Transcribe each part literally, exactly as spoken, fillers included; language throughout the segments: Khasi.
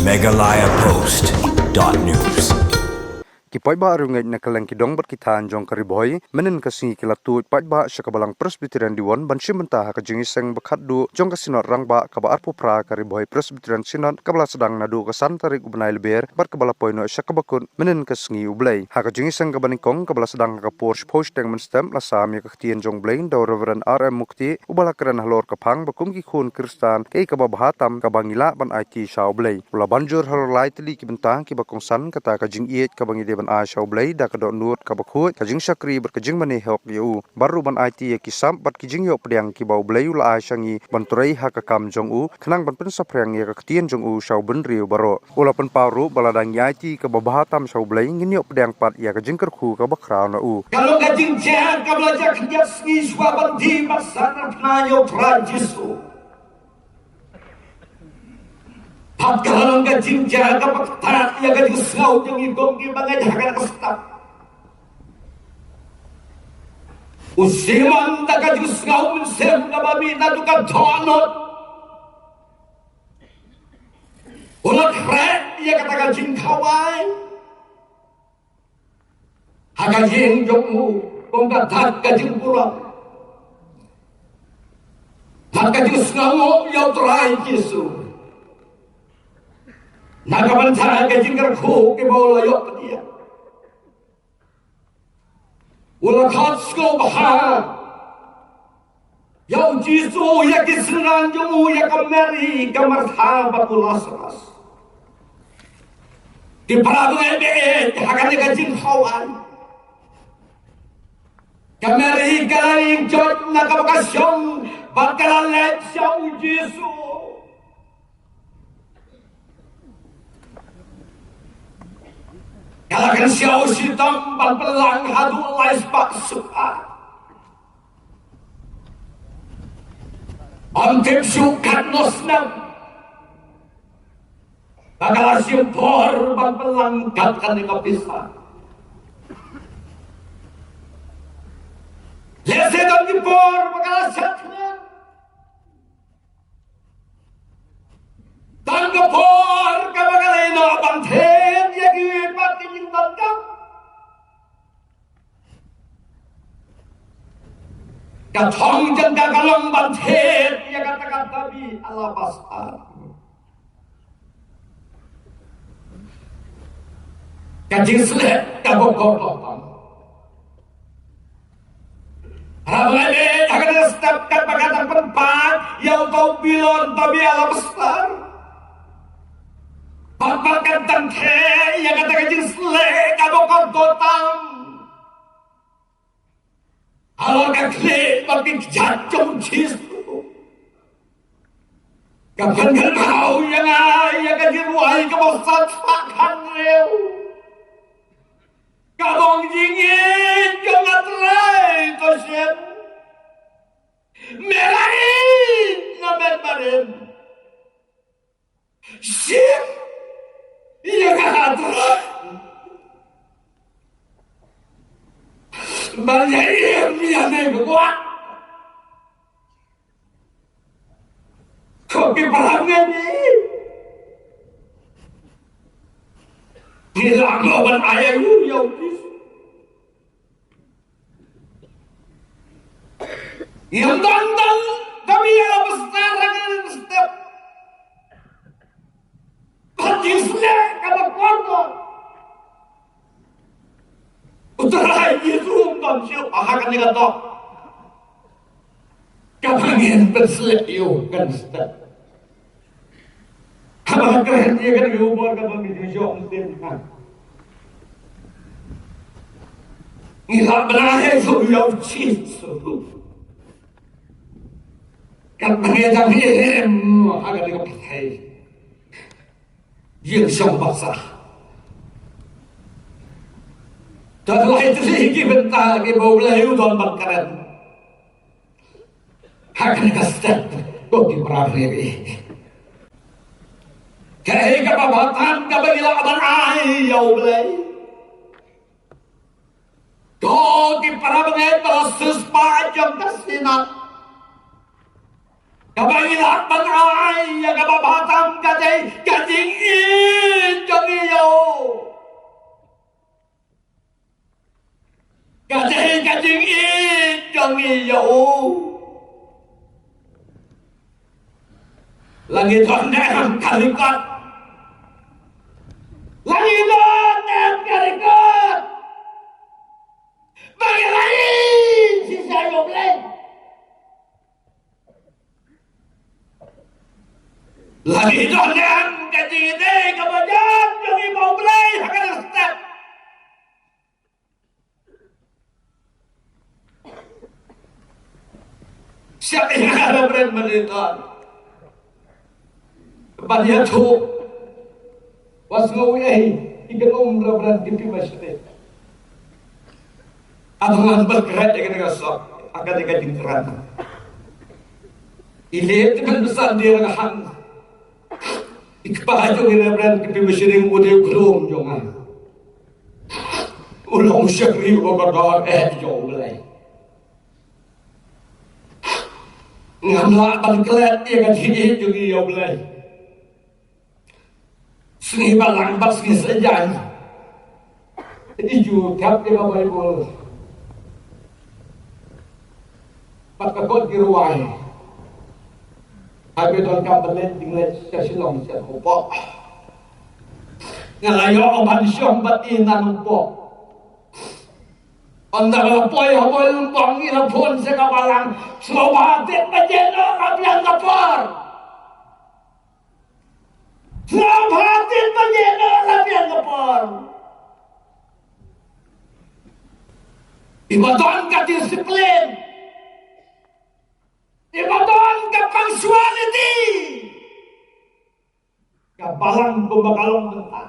Meghalaya Post dot news. Ki paidbah riewngeit na kylleng ki dong bad ki thaiñ jong ka Ri Bhoi mynhynnin ka sngi ki la tuid paidbah sha ka Balang Presbyterian Dewan ban shim bynta ha ka jingïaseng ba khatduh jong ka Synod Rangbah kaba arphew phra, ka Ri Bhoi Presbyterian Synod, kaba la sdang naduh ka san tarik u bnai Lber bad kaba la poi noh sha kaba kut mynhynnin ka sngi U Blei. Ha ka jingïaseng kaba nyngkong kaba la sdang ha ka por shiphew shiteng mynstep, la sam ïa ka ktien jong U Blei da u Reverend R M Mukti, uba la kren halor ka phang ba kum ki khun Khristan, kaei kaba bha tam kaba ngi lah ban aiti sha U Blei. U la ban jur halor lai tylli ki bynta kiba kongsan, kata ka jingïeit kaba ngi dei ban ai sha U Blei da ka dohnud kaba khuid, ka jingshakri bad ka jingmane hok ïa u. Bad ruh ban aiti ïa ki sap bad ki jingïoh pdiang kiba U Blei u la ai sha ngi ban trei ha ka kam jong u, khnang ban pynsaphriang ïa ka ktien jong u sha u bynriew baroh. U la pynpaw ruh ba lada ngi aiti kaba bha tam sha U Blei, ngin ïoh pdiang pat ïa ka jingkyrkhu kaba khraw na u. Ka long ka jingjia kaba la jia khyndiat sngi shuwa ban die bad san arpna ïa U Trai Jisu. Bad ka long ka jingjia kaba ktah ïa ka jingsngew jong ngi kum kiba ngeit ha kane ka step. U Simon, da ka jingsngew mynsiem kaba mih naduh ka dohnud, u la khreh ïa kata ka jingkhawai ha ka ïing jong u, kum ka dak ka jingburom, dak ka jingsngewnguh ïa U Trai Jisu, na ka bynta ka jingkyrkhu kaba u la ïoh pdiang. U la khot sngewbha ïa U Jisu, ïa ki synran jong u, ïa ka Mary, ka Martha bad u Lazarus. Ki para bangeit, ha kane ka jingkhawai, ka Mary ka la ïeng joit na kaba ka shong bad ka la leit sha U Jisu. Ka la kynshew shitom ban pynlang haduh lai spah suka. Ym tip shuh katno snem ba ka la shim por ban pynlang kat kane ka pisa. Lehse don ki por ba ka la shad khyndiat. Tang ka por kaba ka la ïeh noh ban thied ïa kiwei pat ki jingdonkam. Ka thong jong ka ka long ban thied ïa kata ka tabi alabasta. Ka jingsleh kaba kordor tam. Haba ngi leit ha kane ka step, katba ka dang pynpaw ïa uto u bilon tabi alabasta, bad ba ka dang theh ïa kata ka jingsleh kaba kordor tam halor ka khlieh bad ki kjat jong U Jisu, ka pynkynmaw ïa nga ïa ka jingrwai kaba san spah khatriew. Ka long jingïeit jong nga, Trai, to shim. Me la ïeit na met barim. Shim ïa nga, Trai. Ban ïa im ïa me, me kwah. Ko ki para bangeit, ngi lah ban ai ïa u, ïa u Jisu. Ïa u don don, kaba ïa la basa ha kane ka step. Ka jingsleh kaba kordor. U Trai Jisu um don shuh ha kane ka doh kaba ngin pynsleh ïa u kane ka step. Haba nga kren ïa kane ka khubor kaba ngi ju ïoh mynsiem, ngi lah ban ai ïa u Jisu. Katba ngi dang im ha kane ka pyrthei, ïing shong basa, don lai tylli ki bynta kiba U Blei u don ban kren ha kane ka step, ko ki para bangeit. Kaei kaba bha tam kaba ngi lah ban ai ïa U Blei? Ko ki para bangeit, ba la siewspah jong ka Synod, kaba ngi lah ban ai ïa kaba bha tam ka dei ka jingim La ngi don ne em ka record? La ngi don ne em ka record? Ba ngi la ïohi shisha ïa U Blei. La ngi don ne em ka jingïadei kaba jan jong ngi bad U Blei ha kane ka step. Shah ïa Reverend Maliton ban ïathuh. Wat sngew ei, i kynum Reverend K P Mashte. Aba ngan bad kret ïa kane ka sop, ha kane ka jingkren. I leit ban bsan dei rang han. I kpa jong i Reverend K P Mashte u dei u khrum jong nga. U long u shakri uba kordor eh jong U Blei. Ngam lah ban klet ïa ka jingïeit jong ngi ïa U Blei. Sngi Balang bad sngi Saitjaiñ. I ju thep ïa ka Baibl bad ka kot ki rwai. Haba donkam ban leit, jingïaleit sha Shillong sha Nongpoh. Nga la ïoh ban shong bad i na Nongpoh. Ynda la poi ha Bailongpong, i la phone sha ka Balang. Sngewbha tied ba ïeh noh la biang ka por. Sngewbha tied ba ïeh noh la biang ka por. Iba don ka discipline. Iba don ka punctuality. Ka Balang kumba ka long mynta.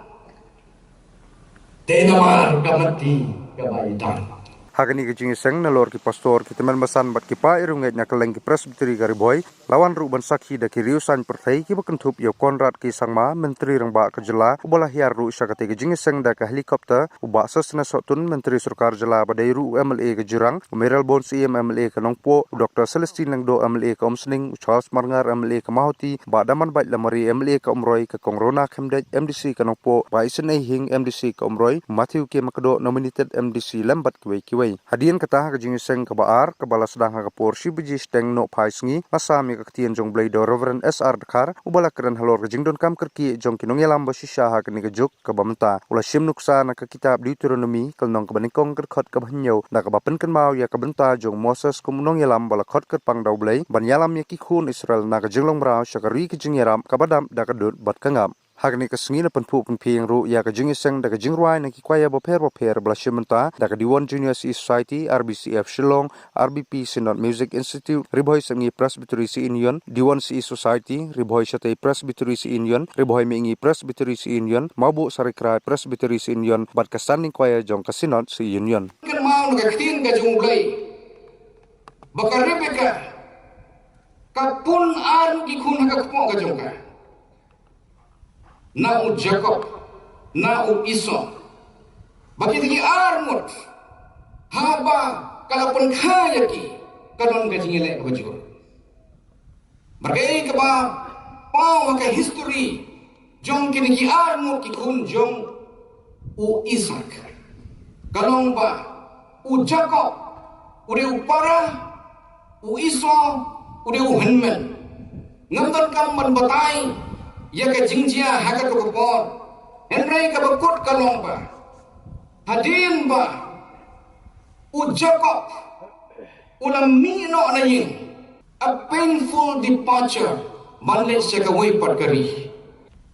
Te namar ka mati kaba i don. Ha kane ka jingïaseng, nalor ki pastor, ki tymmen basan bad ki paid riewngeit na kylleng ki Presbytery ka Ri Bhoi la wan ruh ban sakhi da ki riew-saiñ pyrthei kiba kynthup ïa u Conrad K Sangma, Myntri Rangbah ka jylla, uba la hiar ruh sha katei ka jingïaseng da ka helicopter, u Bah Sosthenes Sohtun, Myntri Sorkar Jylla ba dei ruh u M L A ka Jirang, u Mayralborn Syiem, M L A ka Nongpoh, u Doktor Celestine Lyngdoh, M L A ka Umsning, u Charles Marngar, M L A ka Mawhati, Bah Damanbait Lamare, M L A ka Umroi, ka Kong Rona Khymdeit, M D C ka Nongpoh, Bah Isynei Hing, M D C ka Umroi, Matthew K Makdoh, nominated M D C, lem bad kiwei kiwei. Hadien kata, ha ka jingïaseng kaba ar, kaba la sdang ha ka por shi baje shiteng nohphai sngi, la sam ïa ka ktien jong U Blei da u Reverend S R Dkhar, uba la kren halor ka jingdonkam kyrkieh jong ki nongïalam ba shisha ha kane ka juk kaba mynta. U la shim nuksa na ka kitab Deuteronomi, ka lynnong kaba nyngkong, ka dkhot kaba hynñiew, na kaba pynkynmaw ïa ka bynta jong u Moses kum u nongïalam ba la khot kyrpang da U Blei ban ïalam ïa ki khun Israel na ka jinglong mraw sha ka ri ka jingïarap kaba dap da ka dud bad ka ngap. Ha kane ka sngi la pynphuh pynphieng ruh ïa ka jingïaseng da ka jingrwai na ki kwaya bapher bapher ba la shim bynta da ka Diwon Junior C E Society, R B C F Shillong, R B P Synod Music Institute, Ri Bhoi Sepngi Presbytery C E Union, Diwon C E Society, Ri Bhoi Shatei Presbytery C E Union, Ri Bhoi Mihngi Presbytery C E Union, Mawbuh Saraikrai Presbytery C E Union, bad ka Standing Choir jong ka Synod C E Union. Kynmaw na ka ktien ka jong U Blei ba ka Rebecca ka pun ar ngut ki khun ha ka kpoh ka jong ka. Na u Jakob, na u Esau. Ba kine ki ar ngut, haba ka la pynkha ïa ki, ka don ka jingïaleh kaba jur. Markei kaba paw ha ka history jong kine ki ar ngut ki khun jong u Isak. Ka long ba u Jakob u dei u para, u Esau u dei u hynmen. Ngam donkam ban batai ïa ka jingjia ha kato ka por. Hynrei kaba kut ka long ba hadien ba u Jakob u la mih noh na ïing, a painful departure, ban leit sha kawei pat ka ri.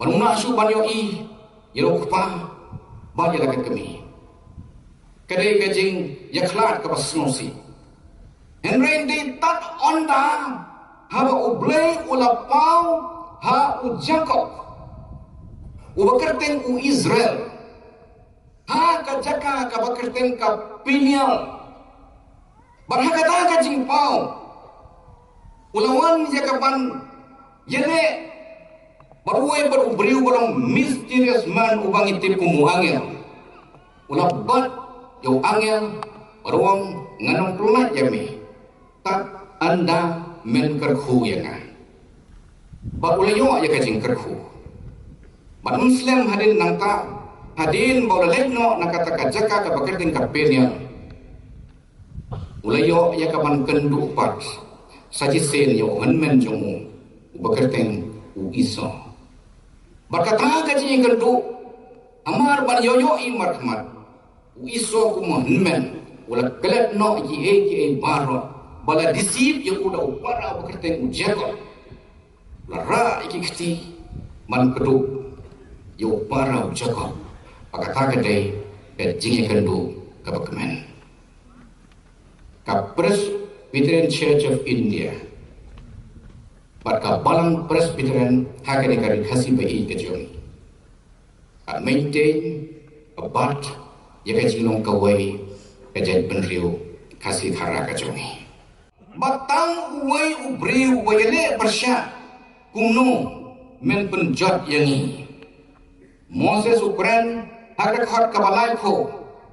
Ban ym lah shuh ban ïohi ïa la u kpa bad ïa la ka kmie. Ka dei ka jingïakhlad kaba sngewsih. Hynrei dei tad ynda haba U Blei u la paw ha u Jakob, uba kyrteng u Israel, ha ka jaka kaba kyrteng ka Peniel. Bad ha kata ka jingpaw u la wan ïa ka ban ïaleh bad uwei pat u briew ba long mysterious man uba ngi tip kum u angel. U la bat ïa u angel bad u ong, ngan ym pyllait ïa me tad ynda men kyrkhu ïa nga. Bad u la ïoh ïa ka jingkyrkhu. Bad ym slem hadien nangta, hadien ba u la leit noh na kata ka jaka kaba kyrteng ka Peniel, u la ïoh ïa ka ban kynduh pat sa shisien ïa u hynmen jong u uba kyrteng u Esau. Bad kata ka jingïakynduh, hamar ban ïoh ïohi markhmat, u Esau kum u hynmen u la klet noh kiei kiei baroh ba la deceive ïa u da u para ba kyrteng u Jacob. La rah ïa ki kti ban kdup ïa u para u Jacob. Bad kata ka dei ka jingïakynduh kaba kmen. Ka Presbyterian Church of India bad ka Balang Presbyterian ha kane ka ri Khasi ba ïeit ka jong ngi, ka maintain, ka bat ïa ka jinglong kawei ka jaitbynriew Khasi Khara ka jong ngi. Bad tang uwei u briew uba ïaleh pyrshah kumno men pynjot ïa ngi. Moses u kren ha ka dkhot kaba laiphew,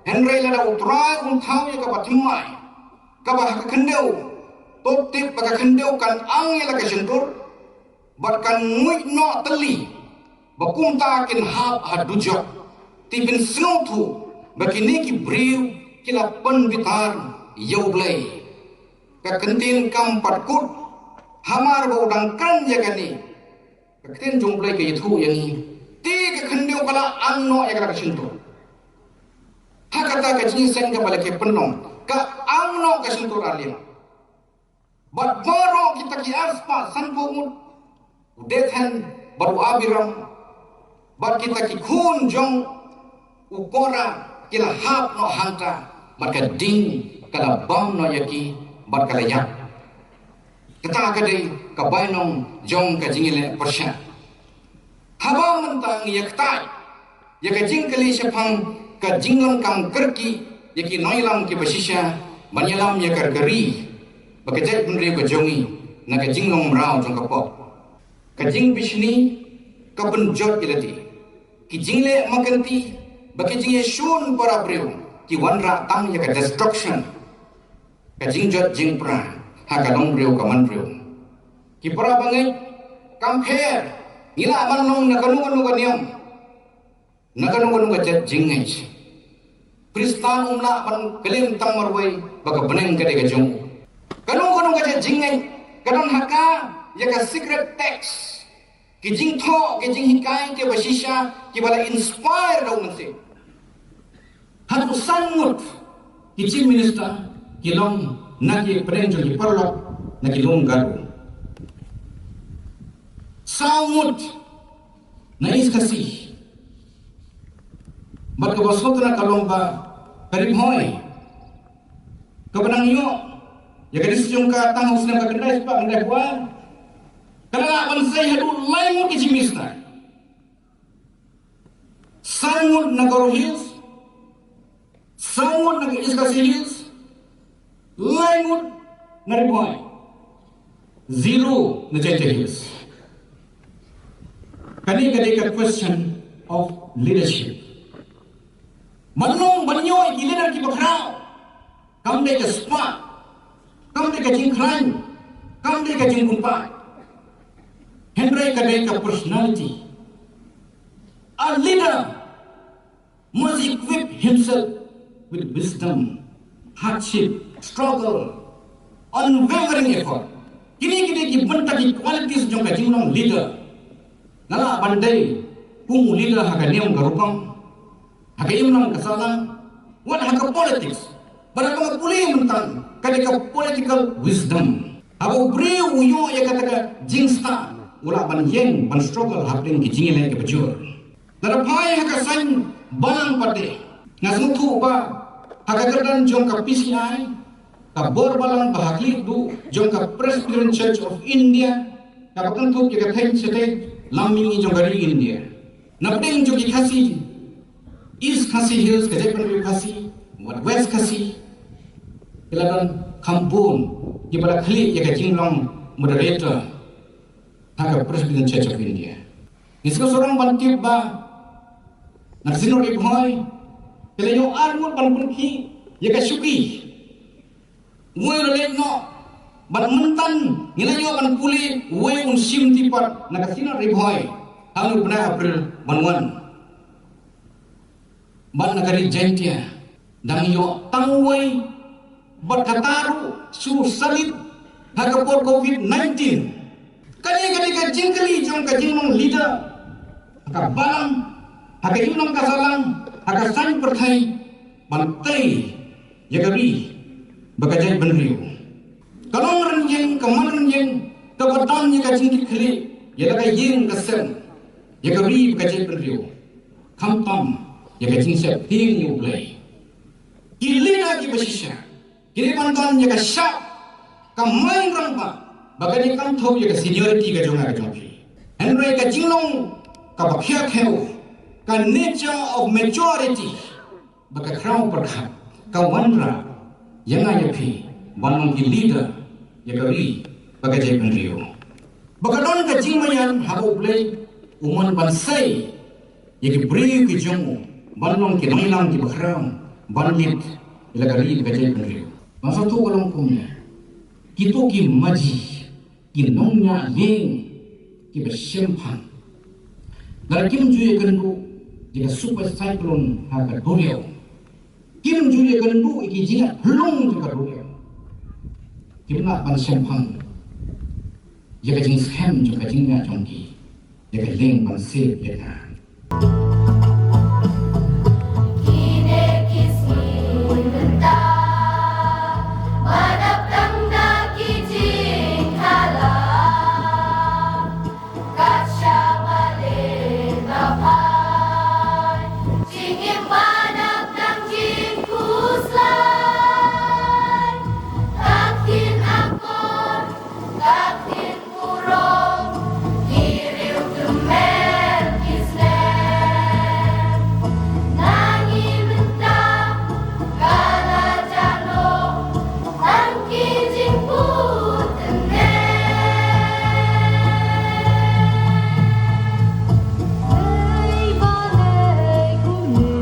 hynrei lada U Trai un thaw ïa kaba thymmai, kaba ha ka khyndew, to tip ba ka khyndew kan ang ïa la ka shyntur bad kan nguid noh tylli, ba kumta kin hap ha dujok. Te phin sngewthuh ba kine ki briew ki la pynbitar ïa U Blei. Ka ktien kam pat kut, hamar ba u dang kren ïa kane, ka ktien jong U Blei ka ïathuh ïa ngi, te ka khyndew ka la ang noh ïa ka la ka shyntur. Ha kata ka jingïaseng kaba la ki pynlong, ka ang noh ka shyntur ar liang. Bad baroh kita ki arspah sanphew ngut, u Dathan bad u Abiram, bad kita ki khun jong u Korah ki la hap noh hangta, bad ka ding ka la bam noh ïa ki, bad ka la ïap. Kata ka dei ka bainong jong ka jingïaleh pyrshah. Haba mynta ngi ïa kata, ïa ka jingkylli shaphang ka jinglong kam kyrkieh ïa ki nongïalam kiba shisha ban ïalam ïa ka ri, ba ka jaitbynriew ka jong ngi na ka jinglong mraw jong ka pop. Ka jingbishni ka pynjot ïa lade. Ki jingleh markynti bad ki jingïashun para briew ki wanrah tang ïa ka destruction. Ka jingjot jingpra ha ka long briew ka man briew. Ki para bangeit, kam pher ngi lah ban long na kano kano ka niam, na kano kano ka jait jingngeit. Khristan um lah ban claim tang marwei ba ka bneng ka dei ka jong u. Kano kano ka jait jingngeit ka don ha ka ïa ka secret text. Ki jingthoh, ki jinghikai kiba shisha kiba la inspire da U Mynsiem. Haduh san ngut ki chief minister ki long na ki pdeng jong ki paralok na ki lum Garo. Saw ngut na East Khasi. Bad kaba sngewtynnat ka long ba ka Ri Bhoi, kaba nang ïoh ïa ka district jong ka tang ha u snem ka khyndai spah khyndai phew ar, ka la lah ban sei haduh lai ngut ki chief minister. San ngut na Garo Hills, san ngut na East Khasi Hills, lai ngut na Ri Bhoi, zero na Jaintia Hills. Kane ka dei ka question of leadership. Ban long ban ïoh ïa ki leader kiba khraw, kam dei ka spah, kam dei ka jingkhlaiñ, kam dei ka jingpynpaw. Hynrei ka dei ka personality. A leader must equip himself with wisdom, hardship, struggle, unwavering effort. Kine ki dei ki bynta ki qualities jong ka jinglong leader. Nga lah ban dei kum u leader ha ka niam ka rukom, ha ka imlang ka sahlang, wat ha ka politics. Bad haba nga pule mynta, ka dei ka political wisdom. Haba u briew u ïoh ïa kata ka jingstad, u lah ban ïeng ban struggle hapdeng ki jingïaleh kiba jur. Lada phai ha ka saiñ balang pat de, nga sngewthuh ba ha ka kyrdan jong ka P C I, ka bor balang ba ha khlieh duh jong ka Presbyterian Church of India, kaba kynthup ïa ka thaiñ shatei lam mihngi jong ka ri India, na pdeng jong ki Khasi, East Khasi Hills, ka jaitbynriew Khasi, wat West Khasi, ki la don kham bun kiba la khlieh ïa ka jinglong moderator ha ka Presbyterian Church of India. Ngi sngewsarong ban tip ba na ka Synod Ri Bhoi ki la ïoh ar ngut ban pynkhih ïa ka shuki. Uwei u la leit noh, bad mynta ngi la ïoh ban pule uwei un shim ti pat na ka Synod Ri Bhoi ha u bnai April ban wan. Bad na ka ri Jaintia dang ïoh tang uwei, bad kata ruh shu salit ha ka por covid nineteen. Kane ka dei ka jingkylli jong ka jinglong leader ha ka balang, ha ka imlang ka sahlang, ha ka saiñ pyrthei, ban tei ïa ka ri bad ka jaitbynriew. Ka long rynïeng, ka man rynïeng, kaba don ïa ka jingkitkhlieh ïa la ka ïing ka sem, ïa ka ri bad ka jaitbynriew, khamtam ïa ka jingsheptieng ïa U Blei. Ki leader kiba shisha ki dei ban don ïa ka shap, ka main rangbah, ba kane kam thew ïa ka seniority ka jong nga ka jong phi. Hynrei ka jinglong kaba khia khew, ka nature of maturity, ba ka khraw pyrkhat ka wanrah ïa nga ïa phi ban long ki leader ïa ka ri bad ka jaitbynriew. Ba ka don ka jingmaïan haba U Blei u mon ban sei ïa ki briew ki jong u ban long ki nongïalam kiba khraw ban leit ïa la ka ri bad ka jaitbynriew. Ba sa tu ka long kumne, kito ki maji, ki nongñiah lieng kiba shemphang. Lada kim ju ïakynduh ïa ka super cyclone ha ka duriaw, kim ju ïakynduh ïa ki jingïahlung jong ka duriaw, kim lah ban shemphang ïa ka jingskhem jong ka jingñiah jong ki ïa ka lieng ban sep ïa ka. Kine ki sngi mynta ba dap tang da ki jingkhala, kat shaba leh ba phai, jingim ba dap tang jingkhuslai. Ka ktien akor, ka ktien kurong, ki riew tymmen ki snem. Na ngi mynta ka la jan long tang ki jingput tymmen. Hei ba lei kumne,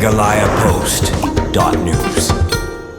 Meghalaya Post dot news.